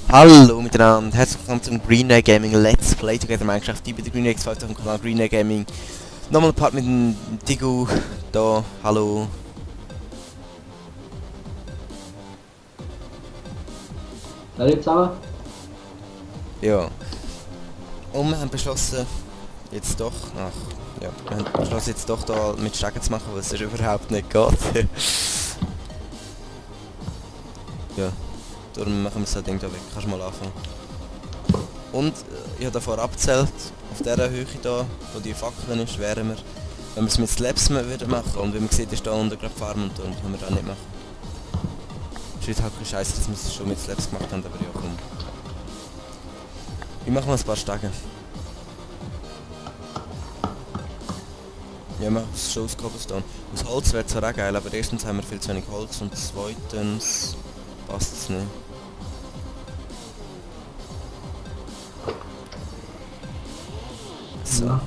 Hallo miteinander, herzlich willkommen zum Green Day Gaming Let's Play Together Minecraft. Ich bin der Green Day X auf dem Kanal Green Day Gaming. Nochmal ein Part mit dem Digu da, hallo. Alle zusammen? Ja. Und wir haben beschlossen, jetzt doch, wir haben beschlossen jetzt doch da mit Stegen zu machen, weil es überhaupt nicht geht. Ja, darum machen wir das Ding da weg, kannst du mal anfangen. Und ich habe davor abgezählt, auf dieser Höhe hier, wo die Fackeln ist, wären wir, wenn wir es mit Slabs würden machen, und wie man sieht, ist da unten gerade Farm und können wir das nicht machen. Es ist halt ein scheiße, dass wir es schon mit Slabs gemacht haben, aber ja komm. Ich mache mal ein paar Stegen. Ja, mach es schon aus Cobblestone. Aus Holz wäre zwar auch geil, aber erstens haben wir viel zu wenig Holz und zweitens passt es nicht. So. Ja.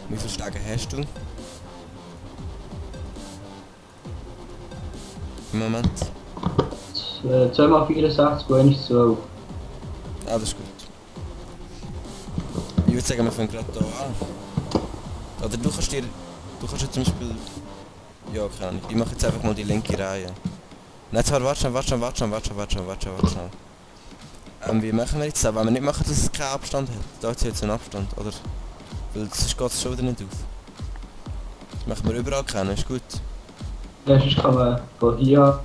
Wie viele Stege hast du? Im Moment? 2x64, wo 1 12. Ah, das ist gut. Ich würde sagen, wir fangen gerade hier an. Oder du kannst jetzt zum Beispiel... Ja, keine Ahnung. Ich mache jetzt einfach mal die linke Reihe. Nein, zwar, warte schnell. Wie machen wir jetzt das? Wenn wir nicht machen, dass es keinen Abstand hat. Da hat es jetzt einen Abstand, oder? Weil sonst geht es schon wieder nicht auf. Das machen wir überall kennen, ist gut. Ja, sonst kann man von hier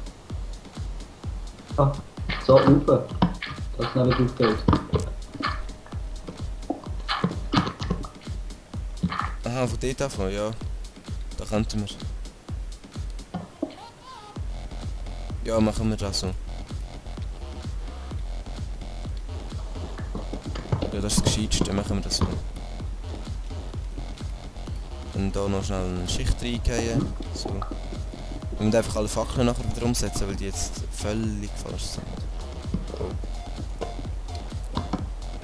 so rauf, dass es nicht wieder aufgeht. Aha, von dort anfangen, ja. Da könnten wir. Ja, machen wir das so. Ja, das ist das Gescheiteste, machen wir das so. Dann hier noch schnell eine Schicht reingehen. So. Wir müssen einfach alle Fackeln nachher wieder umsetzen, weil die jetzt völlig falsch sind.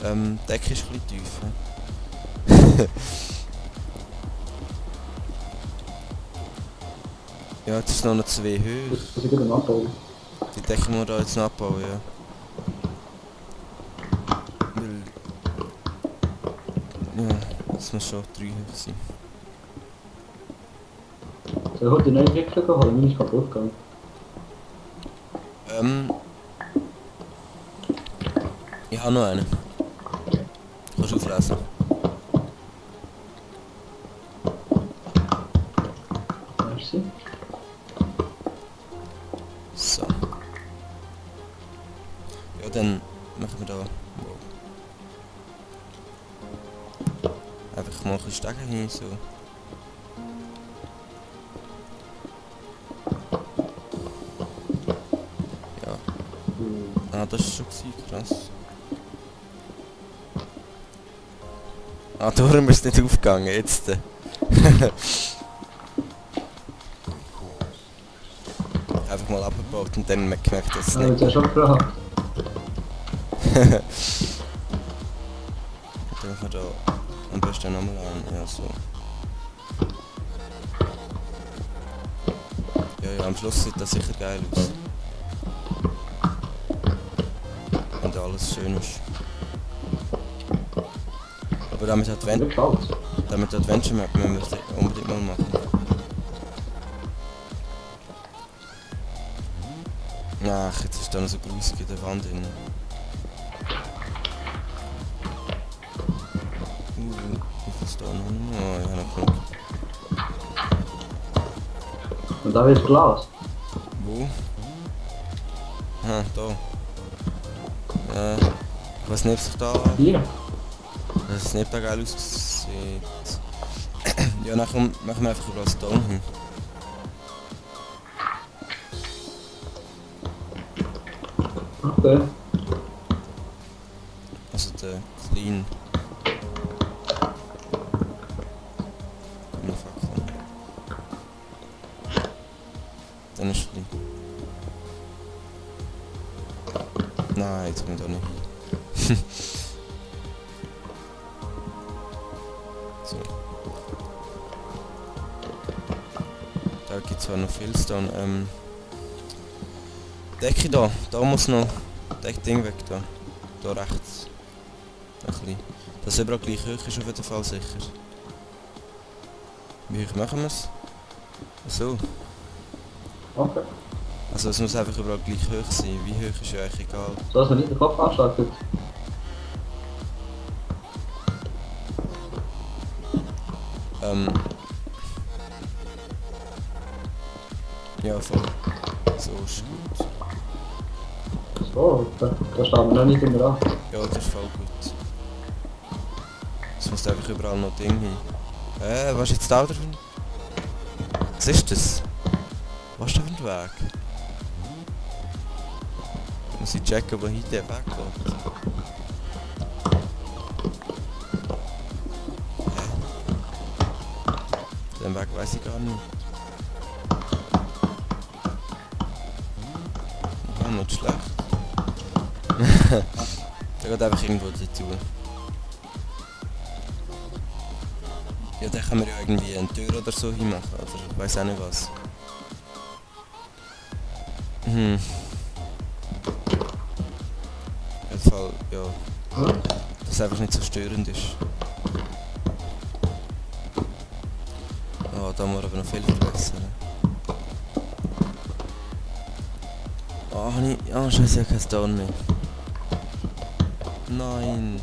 Die Decke ist ein bisschen tief. Ja, jetzt ist noch 2 hoch. Das ist gut am Abbau. Die Decke muss da jetzt noch abbauen, ja. Weil... Ja, das muss schon 3 hoch sein. Soll ich heute den neuen Trick holen? Meine ist kaputt gegangen. Ich habe noch einen. Kannst du auflesen. Merci. So. Ja, dann machen wir da... Wow. Einfach mal ein bisschen Stegen hin, so. Ja. Ah, das ist schon gewesen, krass. Ah, darum ist es nicht aufgegangen, jetzt. Einfach mal abgebaut und dann gemerkt, dass es Ja, nicht... jetzt hast du schon gefragt. Dann machen wir da am besten nochmal an, ja so. Ja, am Schluss sieht das sicher geil aus. Und alles schön ist. Aber damit Adventure Map müssen wir das unbedingt mal machen. Ach, jetzt ist da noch so grusig in der Wand drin. Wie viel ist da noch? Oh, ich habe noch genug. Und da wird Glas. Wo? Ah, da. Ich weiß nicht, ob sich da... Hier. Das ist nicht da geil aussieht. Ja, nachher machen wir einfach über das Stone hin. Okay. Also der Clean. Eine Fackel. Dann ist Clean. Nein, jetzt kommt auch nicht hin. So. zwar noch viel Stone. Decke da muss noch das Ding weg da. Da rechts. Ein bisschen. Dass überall gleich hoch ist auf jeden Fall sicher. Wie hoch machen wir es? So. Okay. Also es muss einfach überall gleich hoch sein. Wie hoch ist ja eigentlich egal. So, dass man nicht den Kopf anschaltet. Ja, voll. So ist gut. So, da stehen wir noch nicht immer an. Ja, das ist voll gut. Es muss einfach überall noch Ding hin. Was ist jetzt da drin? Was ist das? Was ist da für ein Weg? Muss ich checken, wo heute der Weg geht. Den Weg weiss ich gar nicht. Ja, nicht schlecht. Der geht einfach irgendwo dazu. Ja, dann können wir ja irgendwie eine Tür oder so hinmachen, oder ich weiss auch nicht was. Auf jeden Fall, ja. Dass es einfach nicht so störend ist. Oh, da muss aber noch viel verbessern. Oh, scheiße, ich habe kein Stone mehr. Nein.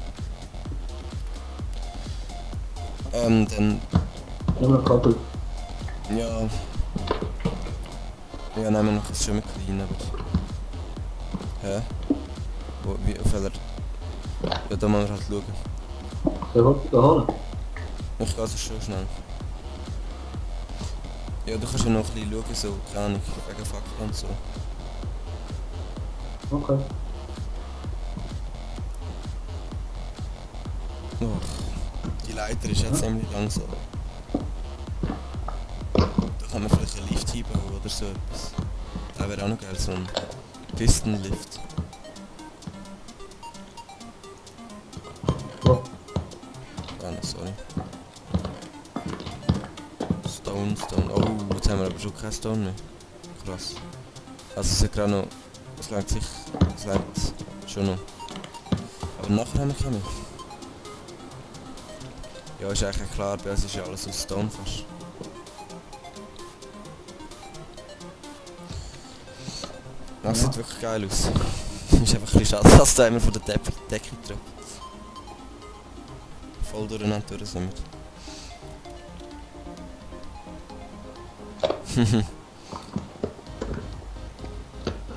Dann... Nur noch Kabel. Ja... Ja, nehmen wir noch ein schönes klein, aber... Hä? Auf welcher... Ja, da müssen wir halt schauen. Soll ich holen? Ich gehe also schon schnell. Ja, du kannst ja noch ein bisschen schauen, so, keine Ahnung, wegen Fackeln und so. Okay. Oh, die Leiter ist ja ziemlich langsam. Da kann man vielleicht einen Lift hinbauen oder so etwas. Das wäre auch noch geil, so ein Pistenlift. Wo? Ah, no, sorry. Stone. Oh, jetzt haben wir aber schon keinen Stone mehr. Krass. Also es hat gerade noch... Es langt sich... Es langt schon noch. Aber nachher haben wir keine mehr. Ja, ist eigentlich klar, bei uns ist ja alles aus Stone fast. Das sieht wirklich geil aus. Ist einfach ein bisschen schade, dass da immer von der Decke tropft. Voll durcheinander durch sind wir.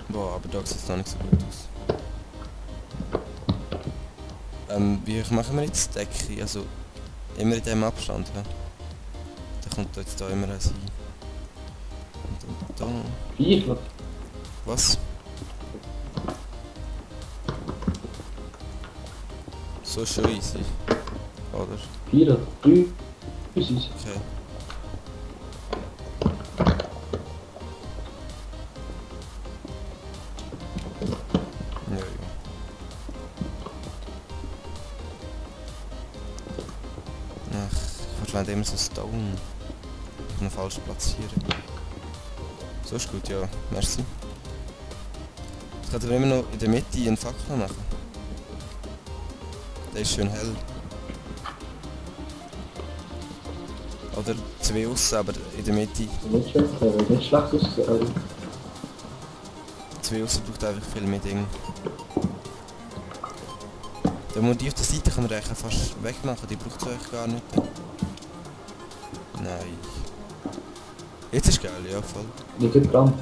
Boah, aber da sieht es noch nicht so gut aus. Wie hoch machen wir jetzt die Decke? Also immer in diesem Abstand, ja? Da kommt jetzt da immer eins hin. Und dann da. 4? Was? So schon easy. Oder? 4 oder 3? Ist es? Okay. Ja, ja. Ach, ich verschwende immer so Stone. Noch falsch platzieren. So ist gut, ja. Merci. Jetzt kann er immer noch in der Mitte einen Fackel machen. Der ist schön hell. Oder zwei aussen, aber in der Mitte. Nicht schlecht, nicht schlecht ist es. Zwei aussen braucht einfach viel mehr Dinge. Der Modi auf der Seite kann er eigentlich fast wegmachen, die braucht es eigentlich gar nicht. Nein. Jetzt ist geil, ja voll. Nicht gut dran.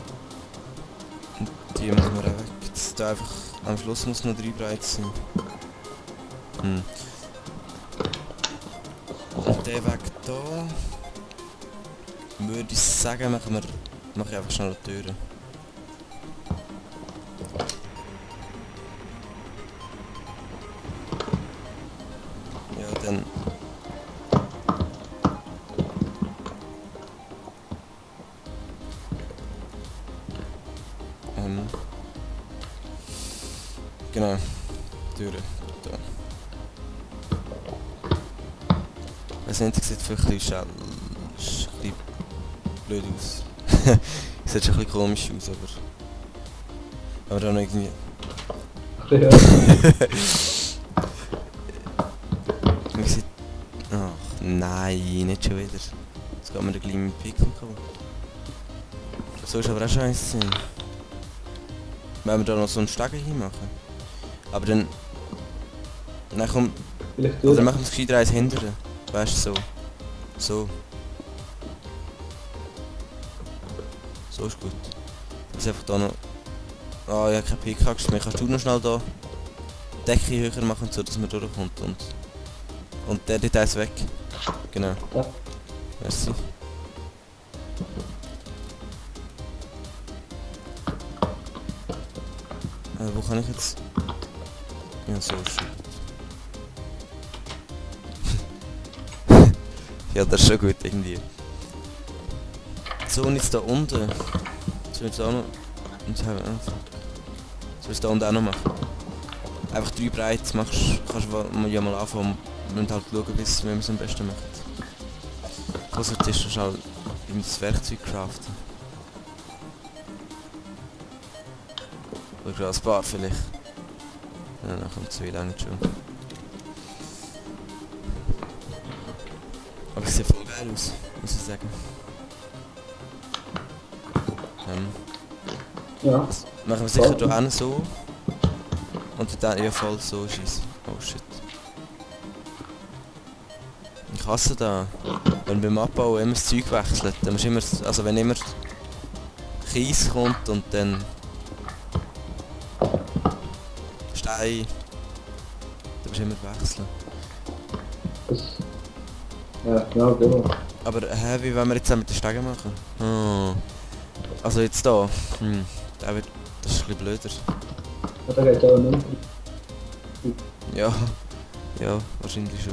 Und die machen wir auch weg. Jetzt da einfach, am Schluss muss noch 3 breit sein. Und der Weg da würde ich sagen, mache ich einfach schnell die Türen. Ja, dann... Genau, Türen, da. Ich weiß nicht, sieht vielleicht ein bisschen blöd aus. Sieht schon ein bisschen komisch aus, aber dann irgendwie... Ja. Man sieht... Ach, nein, nicht schon wieder. Jetzt geht mir der kleine Pickel kaputt. So ist aber auch scheiße. Wenn wir da noch so einen Stegen hinmachen. Aber dann... Dann kommt... Vielleicht Oder durch. machen wir es gescheiter eins hinterher. Weißt du, so. So. So ist gut. Jetzt einfach da noch... Ah, ich habe keine Pickaxe mehr. Kannst du noch schnell da die Decke höher machen, so dass man durchkommt und der Detail ist weg. Genau. Ja. Merci. Wo kann ich jetzt... Ja, so ist schon. Ja, das ist schon gut irgendwie. So, und jetzt da unten. Jetzt will ich auch noch... Jetzt haben wir... Jetzt will ich da unten auch noch machen. Einfach 3 breit machst, kannst du ja mal anfangen und halt schauen, wie wir es am besten machen. So solltest du schon das Werkzeug craften. Oder gerade ein paar vielleicht. Ja, dann kommt es wieder nicht schon. Aber es sieht voll geil aus, muss ich sagen. Ja. Machen wir sicher hier hinten so. Und dann ja voll so schießen. Oh shit. Ich hasse da. Wenn beim Abbauen immer das Zeug wechselt, dann musst du immer, also wenn immer Kies kommt und dann Stein, dann musst du immer wechseln. Das... Ja, genau, genau. Aber wie wollen wir jetzt auch mit den Stegen machen? Oh. Also jetzt da. Das ist ein bisschen blöder. Ja, da geht ja auch nicht. Ja. Ja, wahrscheinlich schon.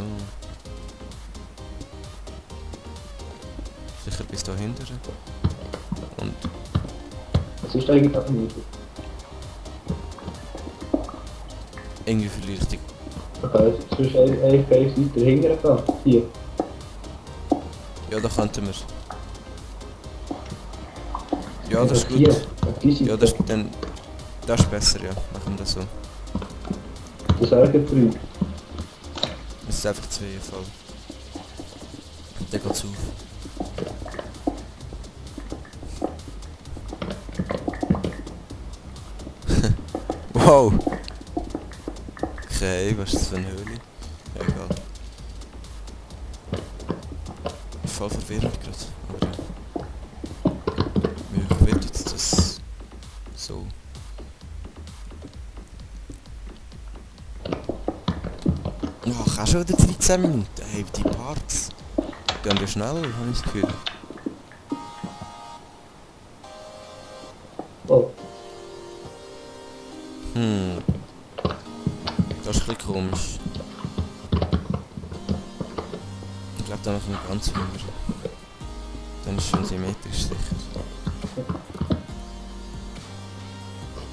Sicher bis da hinten. Und Was ist eigentlich auch nicht? irgendwie vielleicht die... Okay, jetzt musst du eigentlich weiter hinten gehen. Hier. Ja, da könnten wir. Ja, das ist Hier, gut. auf die Seite. Ja, das ist dann... Das ist besser, ja. Machen wir das so. Das wäre gut 3. Es ist einfach 2 Fall. Der geht's auf. Wow! Okay, was ist das für eine Höhle? Ja, egal. Voll verwirrend gerade. Aber ja. Wie wird jetzt das so? Ach, auch schon wieder 13 Minuten. Hey, die Parts. Die gehen ja schnell, habe ich das Gefühl. Oh, Das ist ein bisschen komisch. Ich glaube, da machen wir ganz rüber. Dann ist es schon symmetrisch sicher.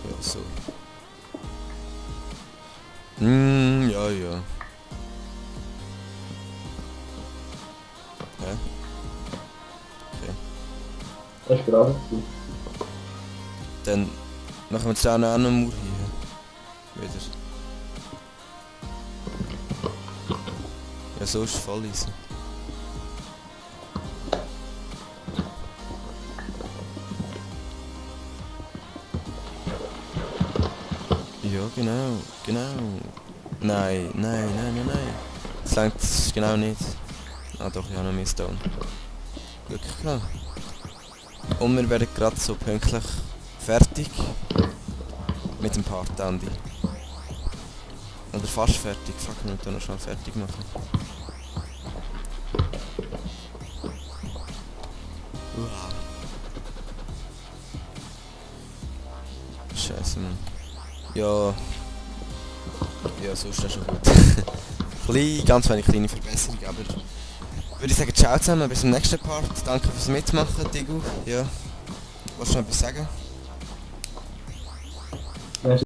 Ja, so. Ja, ja. Hä? Okay. das ist gerade. Dann machen wir jetzt auch noch einen Mauer hier. Wieder. Ja, so ist es voll easy. Ja, genau, genau. Nein, nein, nein, nein, nein. Das langt genau nicht. Ah doch, ich habe noch mehr Stone. Glück gehabt. Und wir werden gerade so pünktlich fertig mit dem Part, Andy. Oder fast fertig. Fuck, wir müssen noch schnell fertig machen. Uah. Scheiße, Mann. Ja. Ja, so ist das schon gut. Ganz wenig kleine Verbesserung, aber... Würde ich sagen, ciao zusammen, bis zum nächsten Part. Danke fürs Mitmachen, Digu. Ja. Willst du noch etwas sagen?